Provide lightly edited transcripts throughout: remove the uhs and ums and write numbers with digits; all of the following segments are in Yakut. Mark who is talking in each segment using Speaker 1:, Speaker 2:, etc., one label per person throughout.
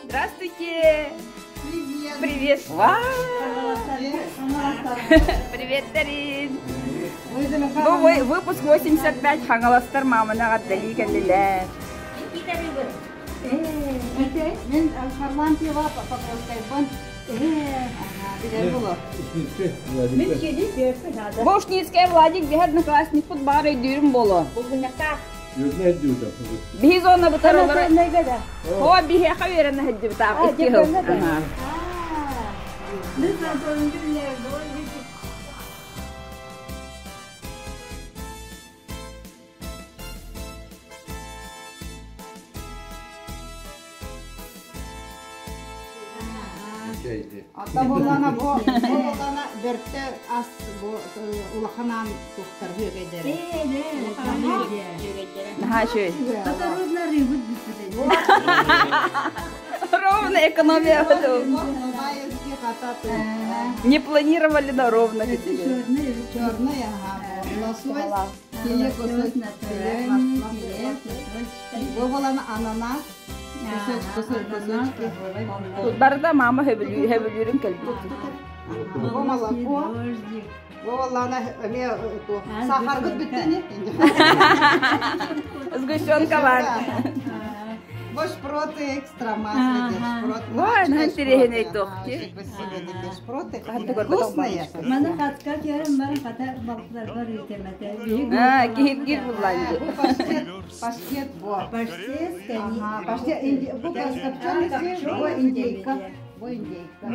Speaker 1: Здравствуйте!
Speaker 2: Привет!
Speaker 1: Привет! Вау! Привет, Дарин! Бу выпуск 85 Хаҥаластар мааманы эҕэрдэлии кэллилэр.
Speaker 2: Мен Харлампьева Покровскайбын.
Speaker 1: Бушницкая Владик биһи одноклассникпыт баар өйдүүрүм буолуо. Биһи зона бутар олор. О, биһиэхэ үөрэнэ сылдьыбытаах икки сыл.
Speaker 2: Ата буоллаҕына бу буоллаҕына бөртө ас бу улахан аан туохтар үөгэйдэрэ.
Speaker 1: Наһаа үчүгэй. Ровно экономия. Не планировали, но ровно.
Speaker 2: Черный, ага, лосось, филе кусок, филе, бу буолан ананас, кусочки.
Speaker 1: Барда мама хөбүлүүрүн кэлбит.
Speaker 2: Бу молоко. Бу буоллаҕына эмиэ сахаргыт бүттэ
Speaker 1: Сгущенка бар.
Speaker 2: Бу шпроты экстра масло шпрот.
Speaker 1: Ой, интеллигентный тохти.
Speaker 2: Шпроты вкусные.
Speaker 3: Маны хатка керем бар хата балыктар үтемете.
Speaker 1: А, киһиргир булланды.
Speaker 2: Бу паштет, паштет бу.
Speaker 3: Паштет,
Speaker 2: Ага, паштет, бу копченый сыр, бу индейка. Бу индейка.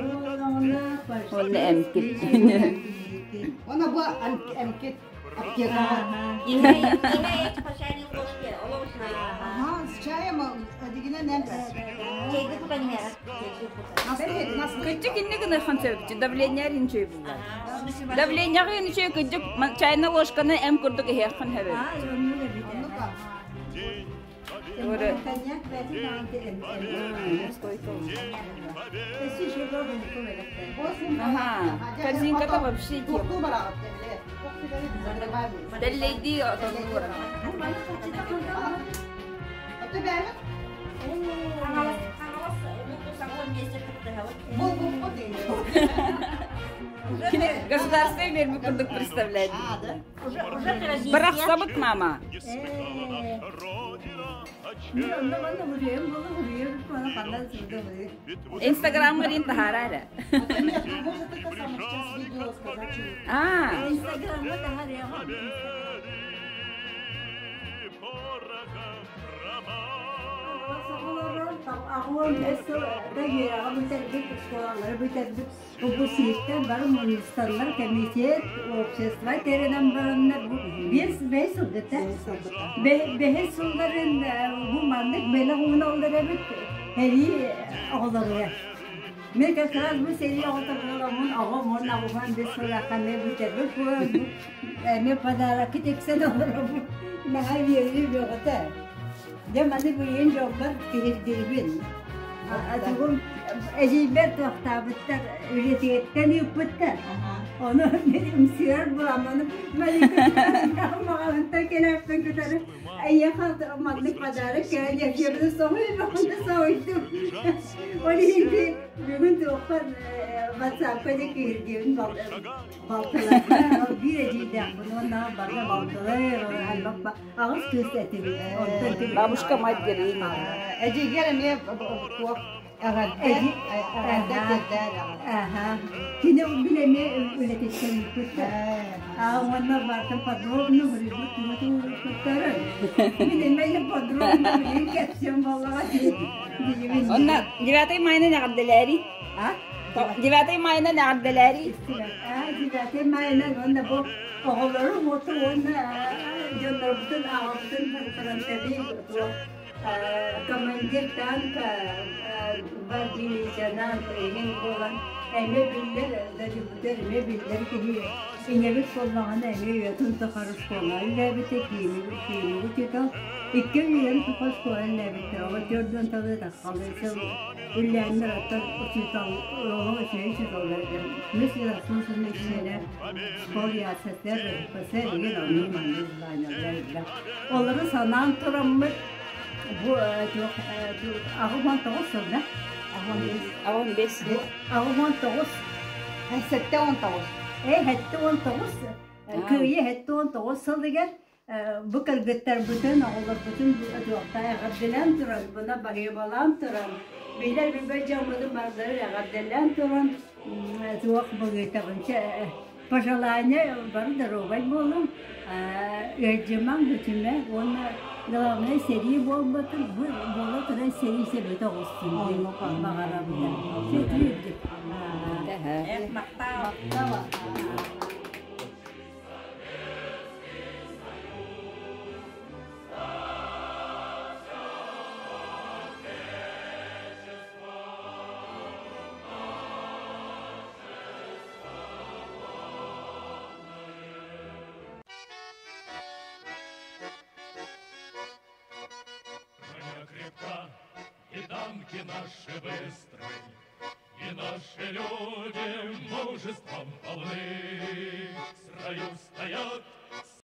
Speaker 1: Онно эмкит.
Speaker 2: Она бу эмкит аптекаҕа. Ага, с чаем дигинен эм.
Speaker 1: Кырдьык инне гыныхан сөбүчү давление ринчөй булла. Давлениеҕа инчөй кырдьык чайна ложканы эм курдук иһиэххин сөбү. Ага, корзинката вообще тема. Тэллэйдии отоннуура. Государство бербит курдук представляет. Бырахсабыт мама. Инстаграмҥа рин таһаара эрэ.
Speaker 2: Может, это самое сейчас видео сказать.
Speaker 1: А,
Speaker 3: Инстаграмҥа таһаарыаҕа. Аҕыан бүтэрбит оскуолалары бүтэрбит выпускниктар бары мунньустаннар комитет общество тэринэн бараннар бу биэс бэс сылгыта бэһис сылларын бу маннык бэлэх ууналлар эбит сэрии оҕолоругар мен как раз бу сэрии оҕото буоламмын оҕом уонна оҕом бес сыллаахха эмиэ бүтэрбит эмиэ подарокка тиксэн олоробун наһаа үөрүү бөҕөтө. Дьэ маны билигин дьоммор киһиргиибин. Тугум эдьиийбэр туохтаабыттар, үлэтигэттэн ыыппыттар. Ону мин ымсыырар буламмын маҕаһыынтан кэлээппин кытары эйиэхэ маннык подарок кэлэн эфирин соһуйбаҕына соһуйдум. Ол иһин бүгүн туохпар ватсапка да киһиргиибин балтыларга биир эдьиийдээхпин уонна барыта балтылар аҕыс кыыс этибит. Онтон
Speaker 1: бабушка мать героиня.
Speaker 2: Эдьиийгэр эмиэ туох эҕэрдэ эҕэрдэ тиэрдээр
Speaker 3: Аха. Кини бил эмиэ үлэтиттэн ыыппыттар. А уонна бартан подробно суруйбут тугу ыыппыттарын. Мин эмиэ подробно билин кэпсиэм буоллаҕа дии.
Speaker 1: Онно 9 майынан эҕэрдэлээри.
Speaker 3: А?
Speaker 1: 9 майынан эҕэрдэлээри.
Speaker 3: А, 9 майынан уонна бу оҕолорум оту уонна дьоннорбутун аҕабытын фронтовик командир танка гвардии лейтенант эҥин буолан эмиэ биллэр дойдубутугар эмиэ биллэр киһи ийэбит буоллаҕына эмиэ үйэтин тухары школа үлэлээбитэ киинигит учуутал икки үйэм тухары школа үлэлээбиттэр оҕо төрдүөн талы таххалыы сыл үллээннэр оттон учуутал оҕо үчүгэй учууталлар мы заслуженный члена школ ЯССР РФСР игин оннук маннык званиялар олору санаан тураммыт бу 89 сылда.
Speaker 1: Аҕыс бес.
Speaker 3: 89.
Speaker 2: 79.
Speaker 3: Э, 79. Кыайыы 79 сылыгар бу кыргыттарбытын, оҕолорбутун туохтаа эҕэрдэлээн туран, буна баһыыбалаан туран, билэр билбэт дьоммутун барыларын эҕэрдэлээн туран, туох быһыытабын пожелание бары доруобай буолуҥ, ыалдьымаҥ, бүтүмэ уонна главное сэрии буолбатын, бу буола турар сэрии сэбэтэ оҕустун диэн баҕарабын. Сэтиирдик.
Speaker 1: Махтал.
Speaker 4: Броня крепка, и танки наши быстры, И наши люди мужеством полны. В строю стоят.